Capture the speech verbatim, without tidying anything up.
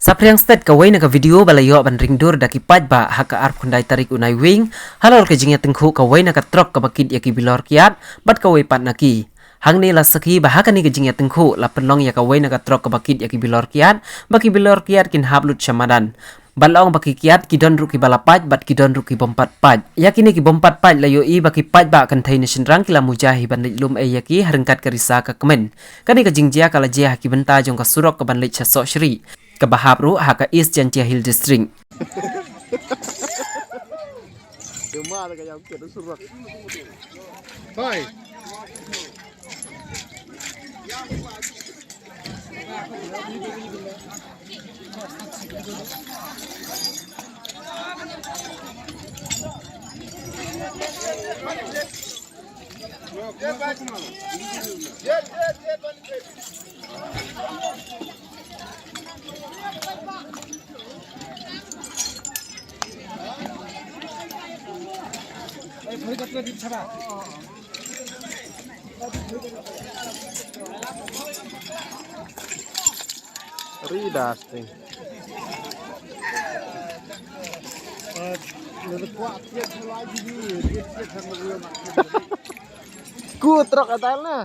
Saphriang stet kawei na ka video ba la ïoh ban ring dur da ki paidbah ha ka arphew khyndai tarik u Naiwieng, halor ka jingïatyngkhuh kawei na ka trok kaba kit ïa ki bilor kiad bad kawei pat na ki. Hangne la sakhi ba ha kane ka jingïatyngkhuh la pynlong ïa kawei na ka trok kaba kit ïa ki bilor kiad, ba ki bilor kiad kin hap lut sha madan. Bad la ong ba ki kiad ki don ruh kiba la pait bad ki don ruh ki bym pat pait. Ïa kine ki bym pat pait la ïohi ba ki paidbah kynthei ne shynrang ki la muja hi ban leit lum ei ïa ki ha ryngkat ka risa ka kmen. Kane ka jingjia ka la jia ha ki bynta jong ka surok kaban leit sha Sohshrieh, kaba hap ruh ha ka East Jaintia Hills District. Ri das ting. Ku trok atal na.